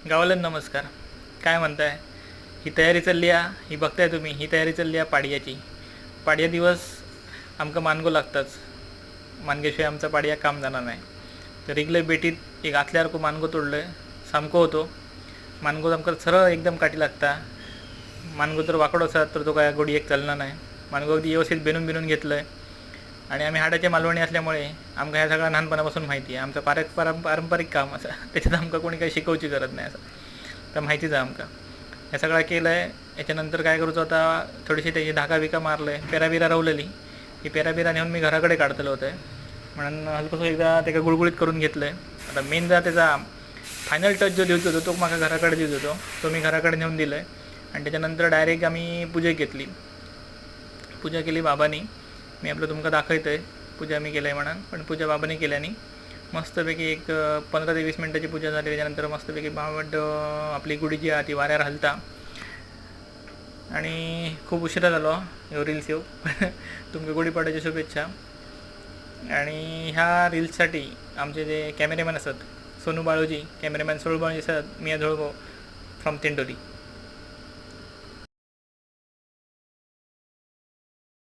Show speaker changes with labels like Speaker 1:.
Speaker 1: गावाला नमस्कार. काय म्हणताय? ही तयारी चालली आहे, ही बघताय तुम्ही, ही तयारी चालली आहे पाडयाची. पाडया दिवस आमकां मानगो लागताच. मानगेशिवाय आमचा पाडया काम जाणार नाही. तर इगले बेटीत एक आतल्यासारखो मानगो तोडलं आहे, सामको होतो मानगो. आमकां सरळ एकदम काठी लागता. मानगो जर वाकडो आसा तर तो काय गोडयेक चलना नाही. मानगो अगदी व्यवस्थित बेनून बिनून घेतलं आहे. आणि आम्ही हाडाचे मालवणी असल्यामुळे आमकां ह्या सगळं ल्हानपणापासून माहिती आहे. आमचं पारंपरिक काम आसा, त्याच्यात आमकां कोणी काही शिकोवची गरज नाही आसा, तर माहितीच आहे आमकां. हे सगळं केलं आहे. याच्यानंतर काय करूचो आता, थोडीशी त्याची धागा बिका मारलं आहे. पेराबिरा रवलेली, ही पेराबिरा नेऊन मी घराकडे काढतलो होतं, म्हणून हलकोसो एकदा ताका गुळगुळीत करून घेतलं आहे. आता मेन जा त्याचा फायनल टच जो दिवचो होतो तो म्हाका घराकडे दिवचो होतो, तो मी घराकडे नेऊन दिलं आहे. आणि त्याच्यानंतर डायरेक्ट आम्ही पुजेक घेतली. पूजा केली बाबांनी. मी आपलं तुमकां दाखयतय पूजा मी केलंय म्हणून, पण पूजा बाबांनी केल्यानी मस्तपैकी एक 15 ते 20 मिनटाची पूजा झाली. त्याच्यानंतर मस्तपैकी बावड आपली गुढी जी आहे ती वाऱ्यार हलता. आणि खूप उशिरा झालो ह्यो रील्स येऊ. तुमकां गुढीपाडव्याच्या शुभेच्छा. आणि ह्या रील्ससाठी आमचे जे कॅमेरामॅन असत सोनू बाळोजी, कॅमेरामॅन सोनू बाळोजी आसात, मिया झोळगो फ्रॉम तेंडोली.